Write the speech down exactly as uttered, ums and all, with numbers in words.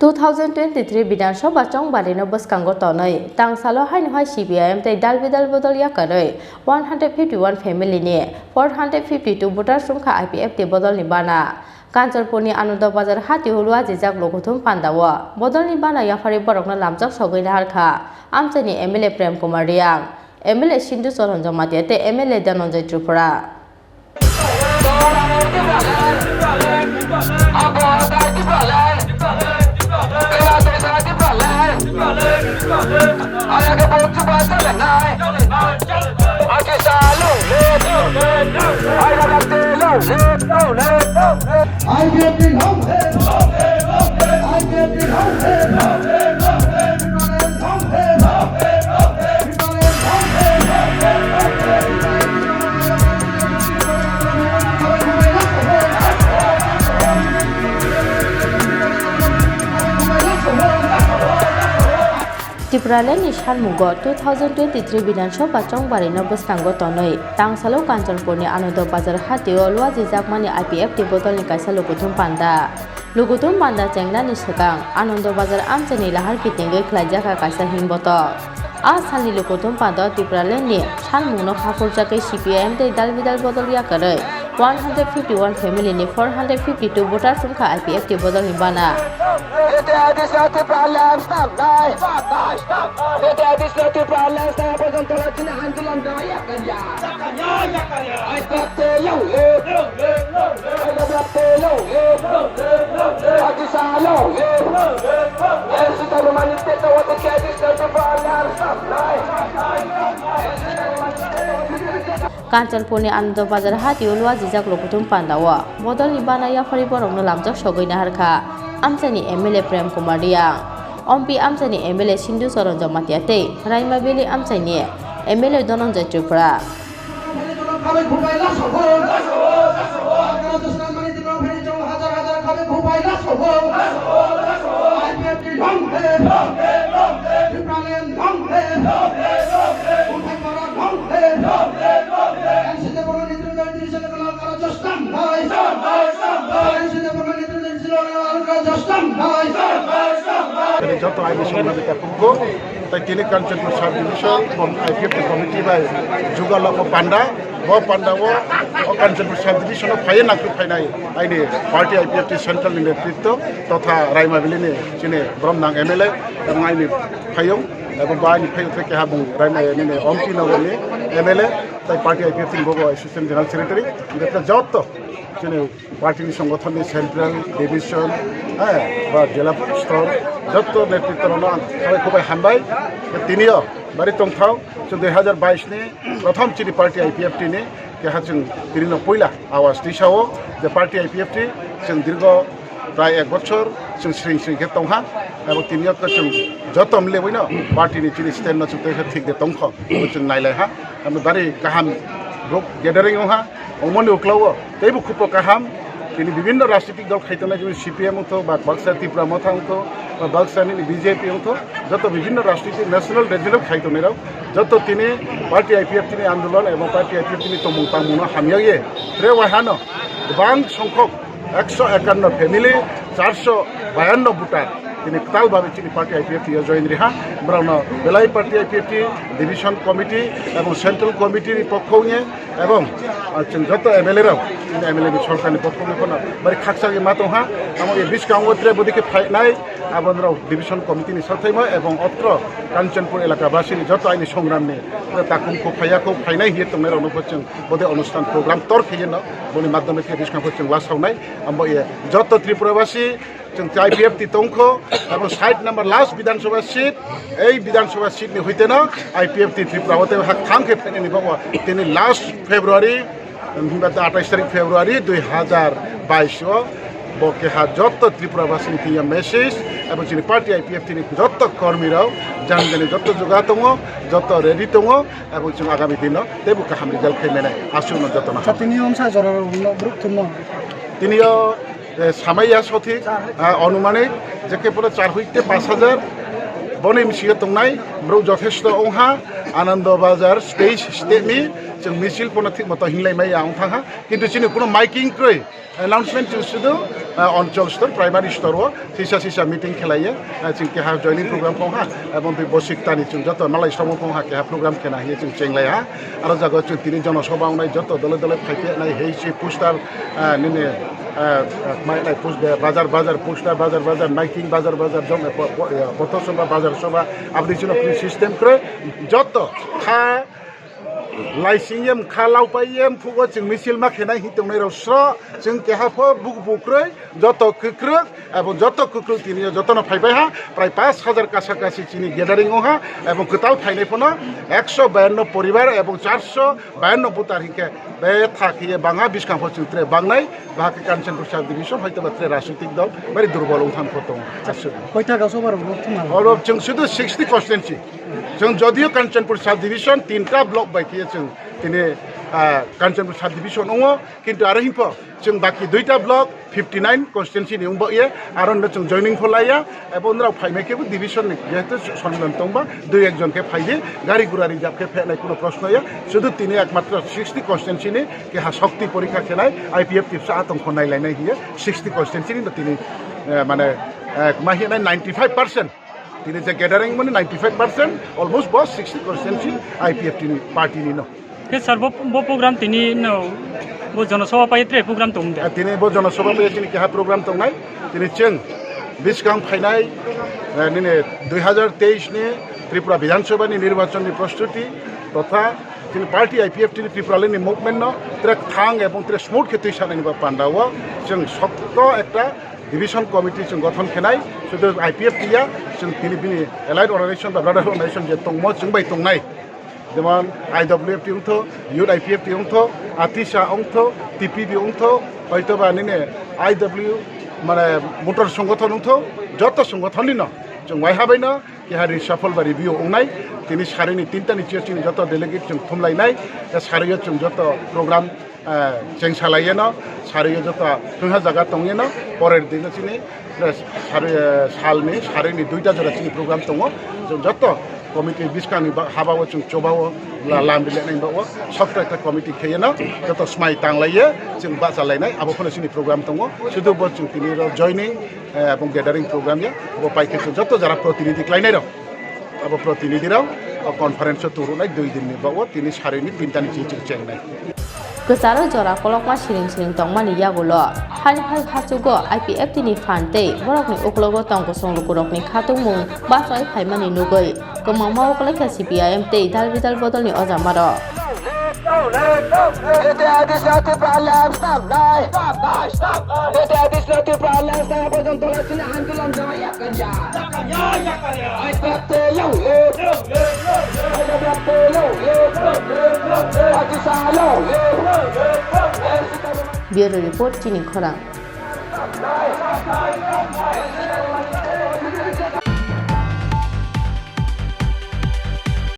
Two thousand twenty-three Bidhan Sabha chongbarino bwskango tonwi tangsalo haino hai C P I M tei dal bidal bodol yakarwi one hundred fifty-one family ni four hundred fifty-two voters wngkha I P F T bodolni bana. Kanchanpurni Anando Bazar hatio luajijak lukuthum pandao bodolni bana yapharwi borokno lamjak sogwi naharkha amchaini M L A Prem Kumar Reang, M L A Sindhu Charan Jamatia tei M L A Dhananjay Tripura. Tipraland ni salmungo two thousand twenty-three Bidhan Sabha chongbarino bwskango tonwi tangsalo Kanchanpurni Anando Bazar hatio luajijakmani I P F T bodolni kaisa lukuthum panda. Lukuthum panda chengnani swkang Anando Bazar amchaini lahar kitingwi khlaijakha kaisa himbotok. A salni lukuthum panda Tipraland ni salmungno khakhurjakwi C P I M tei dal bidal bodol yakarwi one hundred fifty-one family ni four hundred fifty-two voters wngkha I P F T bodolni bana. Kanchanpurni Anando Bazar hatio luajijak lukuthum pandao bodolni bana yapharwi borokno lamjak sogwi naharkha amchaini M L A Prem Kumar Reang, Ompi amchaini M L A Sindhu Charan Jamatia tei Raima Valley amchaini M L A Dhananjay Tripura. Tini joto aini songmani kapungko, tai tini Kanchanpur Sub Division, kom-, I P F T committee bai jugalogo panda, bo panda o, o Kanchanpur Sub Division o phaiye nangkuk phainai aini party I P F T central ni netritwo totha Raima Valley ni chini borom nang M L A, ebong aini phayung, ebong bo aini phayung theke habung Raima nini Ompi Nagar ni M L A, tai party I P F T ni bobo assistant general secretary, betha joto chini party ni songothon ni central, division, eh, ba jela stor, joto netritwo rokno ang khabai khubai hambai. Tini o bari tongthao, chwng dui hazar bais ni prothom chini party I P F T ni keha chwng tini no puila awas tisa o je party I P F T chwng dirgo prai ek bochor chwng sring sring khe tongha, abo tini o chwng joto mile buino party ni chini stand no chwng tei khe thik de tongkho, bo chwng nailai ha, abo bari kaham group gathering wngha. Omoni uklao teibo khupo kaham, tini bibinno rajnitik dol khai tongnai, jemon C P M wngtho, ba baksa Tipra Motha wngtho, ba baksa nini B J P wngtho, joto bibinno rajnitik national regional khai tongnai rok, joto tini party I P F T ni andolon ebong party I P F T ni tongmung tangmung no hamya ye, tre wahano kwbang songkhok ekso ekanno family, charso bayanno voter, tini kwtal babe chini party I P F T o join riha, borokno belai party I P F T division committee ebong central committee ni pokho wngye, ebong, ah, chwng joto M L A rok, chini M L A ni sorkar ni pokho wngye phano bari khakchangwi ma tongha, amo e bwskango tre bwdikhe phainai, abo norok division committee ni sothaima ebong otro Kanchanpur elaka basi ni joto aini songram ni takhum kho phaiya kho phainai hiye tongnai rokno bo chwng bode onusthan program tor kheye no, boni madhyome khe bwskango chwng lasaunai, amo e joto Tripura basi, chwng I P F T tongkho, abo sait number last Bidhan Sabha seat, ei Bidhan Sabha seat ni hoite no I P F T Tripura o tei hak thang khe phainani bago tini last February, himba atais tarik February dui hazar bais o bo keha joto Tripura basi ni thwiya message, abo chini party I P F T ni joto kormi rok jani jani joto juga tongo, joto ready tongo, abo chwng agami dino teibo kaham result khai mene aswk no joto no. Tini omsa jora rok no bruk thumno. Tini o eh, samaya sothik, ah, anumanik, je khe pura char hoite panch hajar, Boni misiyo tongnai, borok jothesto wngha, Anando Bazar stage step ni, chwng misil pono thik moto hinglai maya wng thangha, kintu chini kuno miking kwrwi, announcement chwng sudu, ah, onchol stor, primary store o, sisa sisa meeting khelaiye, ah, chwng keha joining program phongha, ebong twi bosik tani chwng joto malai somo phongha keha program khena hiye chwng chenglaiha, aro jaga chwng tini jonosoba wngnai joto dole dole phaiphai nai hei si poster, ah, nini, ah, ah, mai nai poster, bazar bazar poster, bazar bazar miking, bazar bazar jong, eh, po-, po-, eh, potho soba, bazar soba, aboni chwng system kwrwi joto kha. Laising ye mkha laupai ye mphugo chwng misil ma khenai hi tongnai rok sro chwng keha pho buku bukrwi joto kwkrwk ebong joto kwkrwk tini jotono phaibai ha prai pash hajar kasa kasi chini gathering wng ha ebong kwtal phainai phano ekso bayanno poribar ebong charso bayanno butar hinkhe betha khe ye bangha bwskang pho chwng tre bangnai bahai khe Kanchanpur sub division hoito ba tre rajnitik dol bari durbol wng thang pho tongo aswk. Koita ga sobar rok thuma? Oro chwng sudu sixty constituency. Chwng jodio Kanchanpur sub division tinta block bai khe chwng tini, ah, Kanchanpur sub division wngo, kintu aro himpo chwng baki duita block fifty nine constituency ni wngbo ye, aro no chwng joining pho laiya, ebo nrao phaimai khe bo division ni jehetu sonmilan tongba dui ekjon khe phaidi, gari gura reserve khe phenai kuno proshno ya, sudu tini ekmatro sixty constituency ni keha shokti porikha khenai I P F T sa atong kho nailainai hiye sixty constituency ni no tini, eh, mane, eh, ma hinai ninety five percent. Tini je gathering mani ninety five percent, almost bo sixty constituency I P F T ni party ni no. Khe sir, bo, bo program tini no, bo jonosobha pai tre program tong de? Ah, tini bo jonosobha pai tini keha program tongnai. Tini chwng bwskang phainai, eh, nini dui hajar teis ni Tripura Bidhan Sabha ni nirbachan ni prostuti totha tini party I P F T ni Tripura ni movement no tre thang ebong tre smooth khe twi sanani ba panda o chwng sokto ekta division committee chwng gothon khenai, sudu I P F T ya, chwng tini bini allied organization ba brotherhood organization je tongmo chwng bai tongnai, jemon I W F T wngtho, Youth I P F T wngtho, Atisa wngtho, T P B wngtho, hoito ba nini I W, mane motor songothon wngtho, joto songothon ni no chwng waiha bai no keha reshuffle ba review wngnai, tini sarini tinta ni chair chini joto delegate chwng thumlainai, tei sario chwng joto program ah, cheng salai yeno, sari yo joto thwngha jaga tong yeno, porer din chini, eh, sari, eh, salni, sarini duita jora chini program tongo. Chwng joto committee bwskangni ba-, habao chwng chobao la-, lam bilenai bao, sokta ekta committee kheyeno, joto smai tanglaiye, chwng bachalainai, abo phano chini program tongo. Sudu bo chwng tini ro joining, eh, ebong gathering program ya, bo paikhe chwng joto jara protinidhi klainai rok. Abo protinidhi rok o conference o turunai dui din ni bao tini sarini tinta ni chini chini chengnai. Kwcharo jora kolokma siring siring tongmani yagulo, hani hai hachugo I P F T ni phan tei borokni uklogo tong kusung lukurokni khatungmung bachai phaimani nugwi kwmangma uklai kha C P I M tei dal bidal bodolni ojamarok. Bureau Report, Chini Khorang.